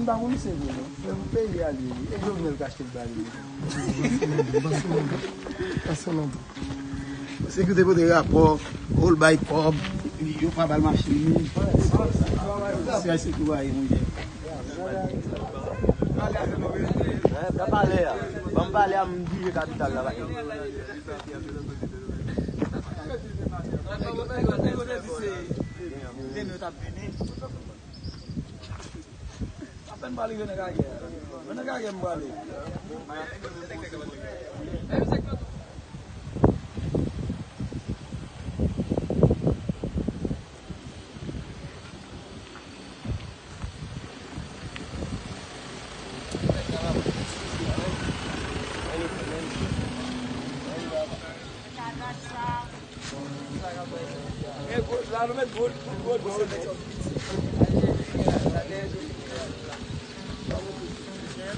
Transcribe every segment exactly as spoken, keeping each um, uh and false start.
M pa konn misye vre non. Se pou peyi a li ye. E Jovenel k achte l ba li. Pase lontan. Pase lontan. Sekirite pote rapò, ou l bay kòb, yo pa ba l machin li. Se a se ki va ye, monchè. Ban m pale a. Ban m pale a, m bliye kapital la. Apèn pale yo nan kagè. Yo nan kagè m pale.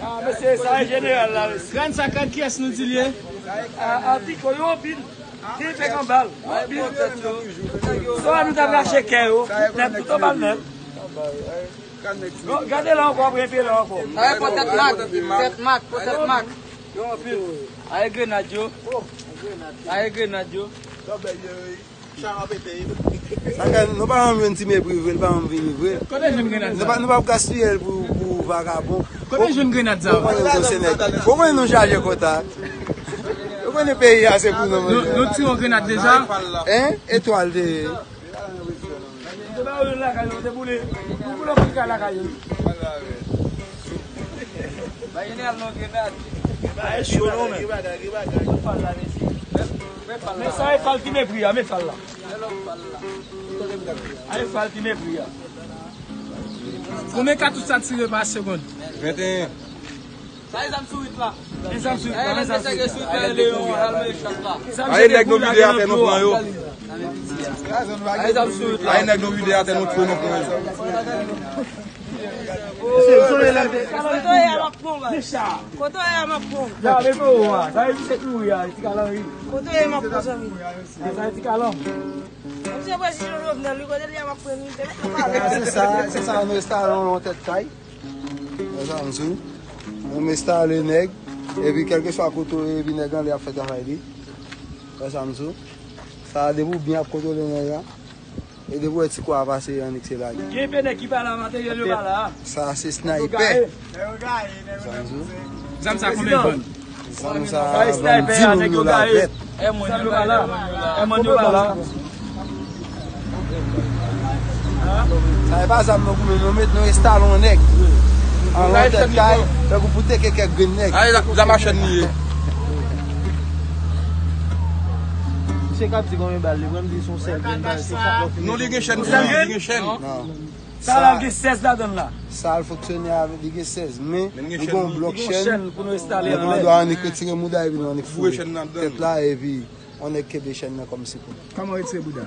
Ah, mesye, sa e jeneral la, mesye. Grann sa, gad kiyès nou di l ye? Ah, ah, piko yo anpil. Ki pèk anba l. Anpil. Swa nou t ap rache kè yo, nèt tout anba l nèt. Gade la ankò, ap renpe la ankò. Sa e pòtèt mak, tèt mak, pòtèt mak. Yo anpil. Aye grenad yo. Aye grenad yo. Sa fè nou pa janm jwenn Ti Mepri vre, li pa janm vini vre. Kote jwenn grenad sa? Nou pa, nou p ap gaspiye l pou, pou vagabon. Kote jwenn grenad sa? Ou konnen nou se nèg. Ou konnen nou chaje kòta. Ou konnen peyi a se pou nou. Nou, nou tire yon grenad deja? Hein? Etwal te ye. Yo te ba yo youn lakay yo, yo te boule. Yo boule yon kay lakay yo. Ba jeneral non grenad. Ba e cho non men. Men sa e fal ki mepri a, men fal la. A e fal ki mepri a. Konbyen katouch sa tire pa segonn? Venteyen. Sa e zam sourit la. E zam sourit la, e zam sourit la. Aye nèg nou vide atè nou pran yo. Aye zam sourit la. Aye nèg nou vide atè nou pran yo. Kote w ye a m ap pran w. Kote w ye a m ap pran w. Ya, men pou ou a. Sa e misye ki mouri a, ti kalanri. Kote w ye m ap pran w, zanmi. Sa e ti kalanm. Misye prezidan Jovenel, wi, kote l ye a m ap pran l, wi. Se sa, se sa, nou enstale yon tèt kay. Wè sa m di w. Nou enstale nèg, epi kèlkeswa kote w ye, epi nèg anlè ap fè travay li. Wè sa m di w. Sa a depi w byen ap kontwole nèg la. E depi w wè ti kwa a pase, annik se lage. Gen pe nèg ki pa la, materyèl yo pa la. Sa a se snaypè. Wè sa m di w. Zam sa konbyen vann? Zam sa a vann di mil dola vèt. Sa e pa zam nou goumen, nou met, nou enstale yon nèg anlè yon tèt kay, tankou pou teke kèk grenn nèg. Ay, zam a chèn li ye. Misye k ap di konbyen bal li pran, m di se yon sèl grenn bal, se sa. Non, li gen chèn, li gen chèn. Sa la gen sèz ladan l la. Sa l fonksyone avèk, li gen sèz, men li gen yon blòk chèn. Li gen yon chèn pou nou enstale anlè. Donk nou dwe annik retire mouda epi nou annik foure tèt la epi yon nèg kenbe chèn nan kòm sipò. Kòman retire bouda?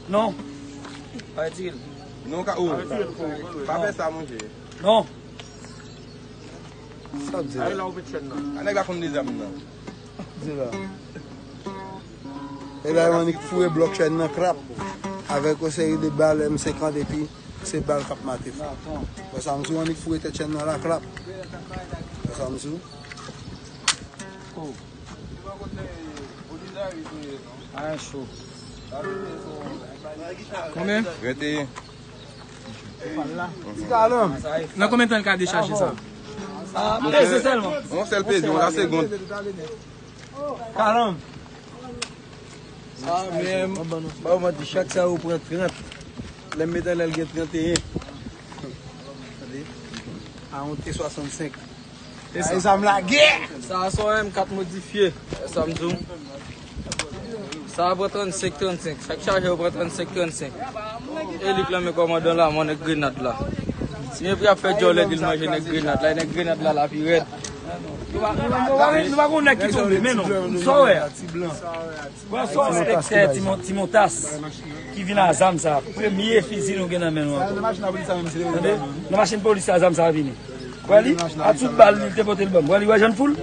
Non. Pa retire l. Non, ka, oh. Pa fè sa, monchè. Non. Sa w ap di la? A nèg la konn de zam nan. Di la. E la, yo annik foure blòk chèn nan krap. Avèk yon seri de bal M senkant epi se bal k ap mate fò. Wè sa m di w, annik foure tèt chèn nan la krap. Wè sa m di w. Oh. A, cho. Konbyen? Venteyen. Ti kalanm. Nan konbyen tan l ka dechaje sa? Peze sèlman. Yon sèl peze, yon la segonn. Kalanm. Sa menm, ba w manti, chak sa yo pran trant. Lè m mete lè l gen tranteyen. A yon T swasannsenk. E sa. E zam lagè! Sa a se yon M kat modifye. E sa m di w. Sa a pran trannsenk, trannsenk. Chak chaje yo pran trannsenk, trannsenk. E li k lan men kòmandan la, mwen nèg grenad la. Ti Mepri ap fè djòlè di l manje nèg grenad la. E nèg grenad la, la pi rèd. Nou pa, nou pa, nou pa, nou pa gon nèg ki tonbe, men non. Sa w wè a? Wè sa w wè a? Enspektè Timon-, Timontas ki vin a zam sa. Premye fizi nou gen nan men nou ankò. Tande? Nan machin polis sa zam sa vini. Wè li? A tout bal li te pote l ban m. Wè li, wè jan l foul?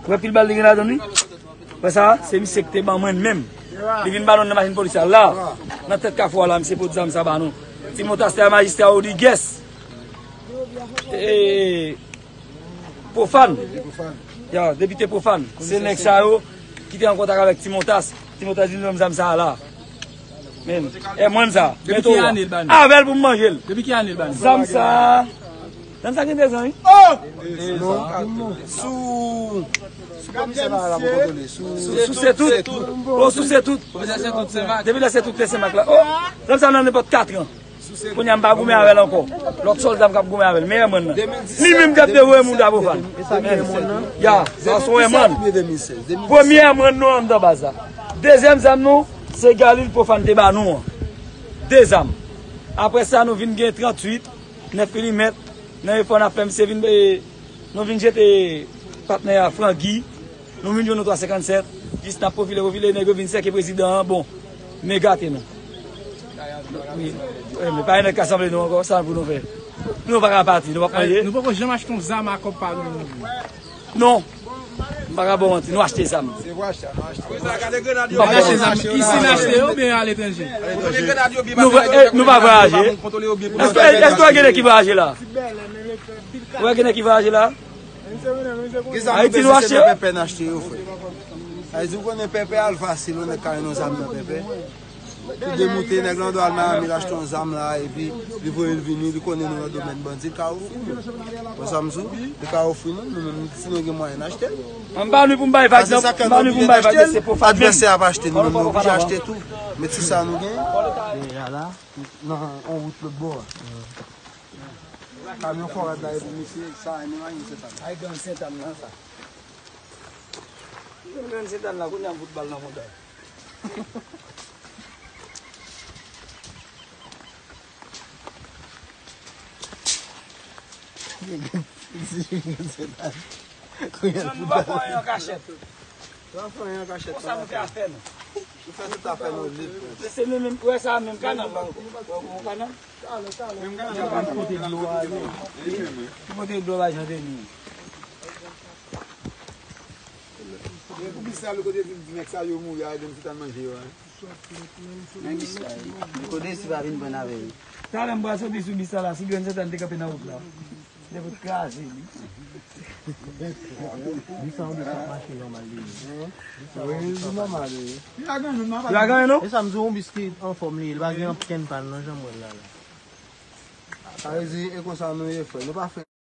Wè pil bal li gen ladan li? Wè sa? Se misye ki te ban mwen l menm. Li vin ba nou nan machin polis la. La, nan tèt kafou a la, misye pot zam sa ba nou. Timontas te a majistra Rodriguez. E, Pwofàn. Ya, depite Pwofàn. Se nèg sa yo ki te an kontak avèk Timotas. Timotas di nou zam sa a la. Men, e mwen sa. Depi ki ane l ba nou? Avè l pou m manje l. Depi ki ane l ba nou? Zam sa. Zam sa gen dezan, wi. Oh! Sou, sou komisè la, la, pou kontwole. Sou, sou se tout. Oh, sou se tout. Komisè se tout Senmak. Depi lè se tout se Senmak la. Oh, zam sa nan nenpòt katran. Kounye a m pa goumen avè l ankò. Lòt sòlda m k ap goumen avè l. Men M one nan. Li menm k ap devoye moun da Pwofàn. Ya, sa se M one. Premye M one nou anndan baz la. Dezyèm zam nou, se Galil Pwofàn te ba nou an. De zam. Apre sa, nou vin gen tranntuit, nèf milimèt, nan efò n ap fè, misye vin, eh, nou vin jete patnè a Frangi. Nou vin jwenn nou twa senkannsèt, jis n ap pwofile, pwofile, nèg yo vin sèke prezidan an, bon, men gate nou. Wi, wi, men pa gen nèg ka sanble nou ankò, sa pou nou fè? Nou pa ka pati, nou p ap manje. Nou poko janm achte yon zam a kòb pa nou. Non, m pa ka ba w manti, nou achte zam. Se pou achte, nou achte. M pa ka achte zam isi, n achte yo oubyen aletranje? Nou, eh, nou pa vwayaje. Èske, èske w gen nèg ki vwayaje la? Ou wè gen nèg ki vwayaje la? Ayiti nou achte yo? Pèpè n achte yo, frè. Ayiti, ou konnen pèpè al fasil, ou nèg ka jwenn yon zam nan pèpè. Li demoute, nèg lan dwe al Miami, l achte yon zam la, epi li voye l vini, li konnen nou nan domèn bandi, li ka ofri nou. Konsa m di w, li ka ofri nou, nou menm, si nou gen mwayen n achte l. M pa vini pou m bay vag, non. M pa vini pou m bay vag, se pou fè advèsè ap achte, nou menm nou oblije achte tou. Men ti sa nou gen. Deja la, nan yon wout lòt bò a. Kamyon fò rad la epi misye, sa, ni imajine se sa. Ay, gang Sentàn nan, sa. Gang Sentàn la, kounye a m fout bal nan monday. Gang Sentàn. Kounye a m fout bal. Nou pa fè anyen an kachèt. Nou pa fè anyen an kachèt. Konsa nou fè afè nou. Nou fè tout afè nou lib. Se nou menm, wè sa menm kanal la. Wè kanal. Ki kote dlo a ye? Ki kote dlo a jan te li? Men pou bis la, lè kote di nèg sa yo mouri a, epi m sot al manje yo a. Men bis la, lè kote si pa vin pran avè yo. Talè m pral soti sou bis la, la, si Grann Sentàn te kanpe nan wout la. Li te fout kraze li. Bis la, yon bis k ap mache nòmal li ye. Wi, li nòmal, wi. Li pa gen anyen non. E sa m di w, yon bis ki anfòm li ye, li pa gen okenn pàn non, jan m wè l la, la. Sa vle di, e konsa nou ye, frè. Nou pa fè